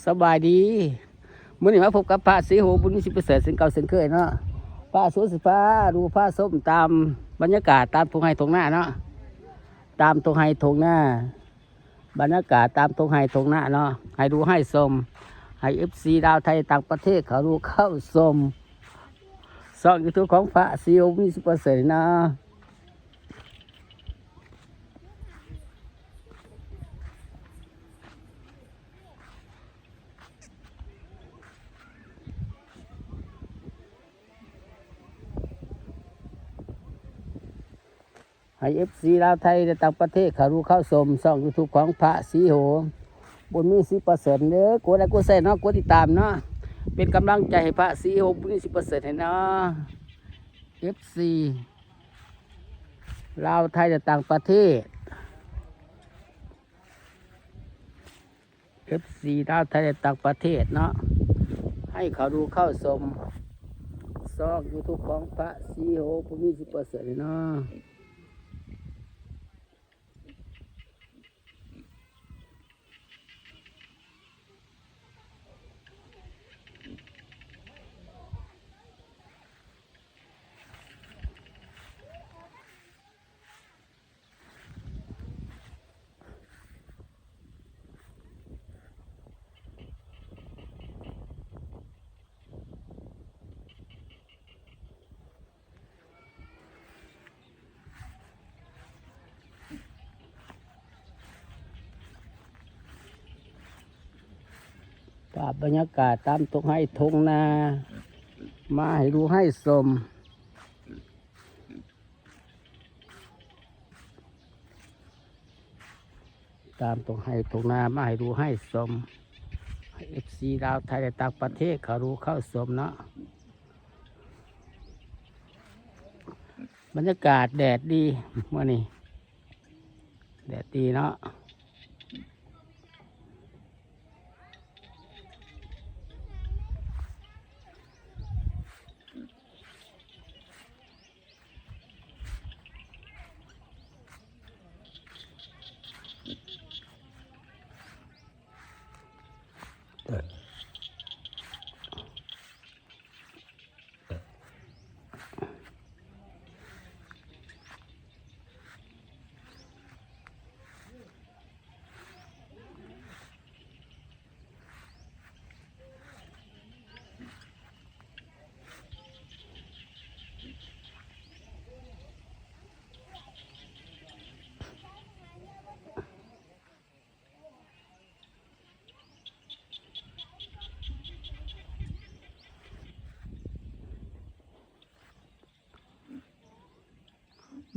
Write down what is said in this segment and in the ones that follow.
ສະບາຍດີ ມື້ນີ້ມາພົບກັບພະສີໂຫ ບຸນມີ ສິບປະເສີດ ເຊັ່ນເກົ່າເຊັ່ນເຄີຍເນາະ. ພະສີໂຫຊິພາດູພາຊົມຕາມບັນຍາກາດຕາມທົ່ງໄຮ່ທົ່ງນາເນາະ, ຕາມທົ່ງໄຮ່ທົ່ງນາ ບັນຍາກາດຕາມທົ່ງໄຮ່ທົ່ງນາເນາະ ໃຫ້ດູໃຫ້ຊົມ ໃຫ້ເອັຟຊີລາວໄທຕ່າງປະເທດເຂົ້າດູເຂົ້າຊົມຊ່ອງຢູທູບຂອງພະສີໂຫ ບຸນມີ ສິບປະເສີດເນາະ. ໃຫ້ເອັຟຊີລາວໄທ ແລະ ຕ່າງປະເທດເຂົ້າດູເຂົ້າຊົມຊ່ອງຢູທູບຂອງພະສີໂຫ ບຸນມີ ສິບປະເສີດເດີ. ກົດໄລກົດແຊເນາະ ກົດຕິດຕາມເນາະ ເປັນກຳລັງໃຈໃຫ້ພະສີໂຫ ບຸນມີ ສິບປະເສີດໃຫ້ເນາະ. ເອັຟຊີລາວໄທ ແລະ ຕ່າງປະເທດ ເອັຟຊີລາວໄທ ແລະ ຕ່າງປະເທດເນາະ ໃຫ້ເຂົ້າດູເຂົ້າຊົມຊ່ອງຢູທູບຂອງພະສີໂຫ ບຸນມີ ສິບປະເສີດເນາະ. ພາບບັນຍາກາດຕາມທົ່ງໄຮ່ທົ່ງນາ ມາໃຫ້ດູໃຫ້ຊົມ ຕາມທົ່ງໄຮ່ທົ່ງນາ ມາໃຫ້ດູໃຫ້ຊົມ ໃຫ້ເອັຟຊີລາວໄທ ແລະ ຕ່າງປະເທດເຂົ້າດູເຂົ້າຊົມເນາະ. ບັນຍາກາດແດດດີມື້ນີ້ ແດດດີເນາະ.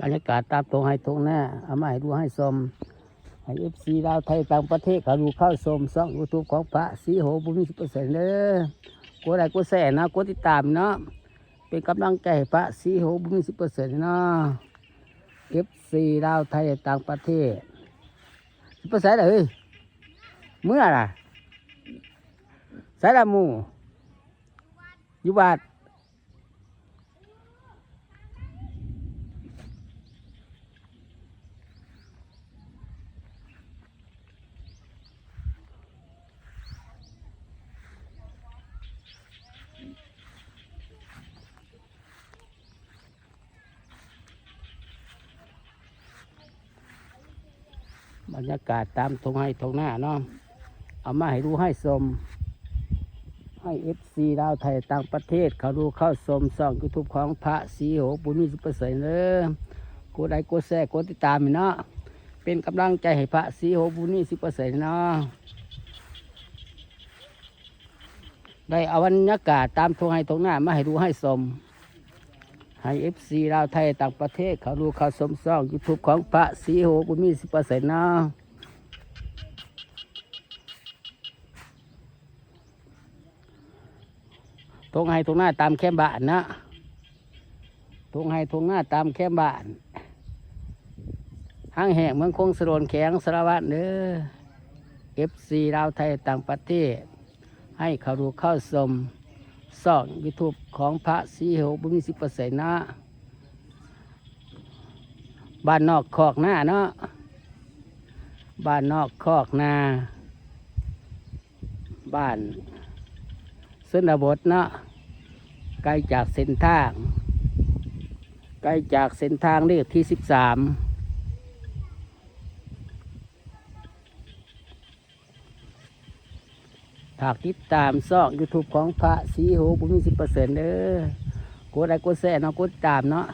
ບັນຍາກາດຕາມທົ່ງໄຮ່ທົ່ງນາ ເອົາມາໃຫ້ດູໃຫ້ຊົມ ໃຫ້ເອັຟຊີລາວໄທຕ່າງປະເທດເຂົ້າດູເຂົ້າຊົມຊ່ອງຢູທູບຂອງພະສີໂຫ ບຸນມີ ສິບປະເສີດເດີ. ກົດໄລກົດແຊເນາະ ກົດຕິດຕາມເນາະ ເປັນກຳລັງໃຈໃຫ້ພະສີໂຫ ບຸນມີ ສິບປະເສີດເນາະ. ເອັຟຊີລາວໄທຕ່າງປະເທດ ຊິໄປໃສລະເຮີ້ຍ? ເມືອລະ? ໃສລະໝູ່? ຢູ່ວັດ. ບັນຍາກາດຕາມທົ່ງໄຮ່ທົ່ງນາເນາະ ເອົາມາໃຫ້ດູໃຫ້ຊົມ ໃຫ້ເອັຟຊີລາວໄທຕ່າງປະເທດເຂົ້າດູເຂົ້າຊົມຊ່ອງຢູທູບຂອງພະສີໂຫ ບຸນມີ ສິບປະເສີດເດີ. ກົດໄລກົດແຊ ກົດຕິດຕາມໃຫ້ເນາະ ເປັນກຳລັງໃຈໃຫ້ພະສີໂຫ ບຸນມີ ສິບປະເສີດເນາະ. ໄດ້ເອົາບັນຍາກາດຕາມທົ່ງໄຮ່ທົ່ງນາມາໃຫ້ດູໃຫ້ຊົມ ໃຫ້ເອັຟຊີລາວໄທຕ່າງປະເທດເຂົ້າດູເຂົ້າຊົມຊ່ອງຢູທູບຂອງພະສີໂຫ ບຸນມີ ສິບປະເສີດເນາະ. ທົ່ງໄຮ່ທົ່ງນາຕາມແຄມບ້ານເນາະ ທົ່ງໄຮ່ທົ່ງນາຕາມແຄມບ້ານ ຫ້າງແຫ້ງເມືອງຄົງສະໂດນ ແຂວງສາລະວັນເດີ. ເອັຟຊີລາວໄທຕ່າງປະເທດ ໃຫ້ເຂົ້າດູເຂົ້າຊົມຊ່ອງຢູທູບຂອງພະສີໂຫ ບຸນມີ ສິບປະເສີດເນາະ. ບ້ານນອກຄອກນາເນາະ ບ້ານນອກຄອກນາ ບ້ານຊົນນະບົດເນາະ ໄກຈາກເສັ້ນທາງ ໄກຈາກເສັ້ນທາງເລກທີສິບສາມ. ຝາກຕິດຕາມຊ່ອງຢູທູບຂອງພະສີໂຫ ບຸນມີສິບເປີເຊັນເດີ. ກົດໄລກົດແຊເນາະ ກົດຕິດຕາມເນາະ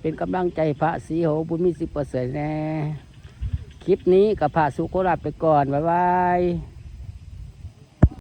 ເປັນກຳລັງໃຈພະສີໂຫ ບຸນມີສິບເປີເຊັນແດ່. ຄລິບນີ້ກໍພະສຸໂຄລາບໄປກ່ອນ ບາຍບາຍ.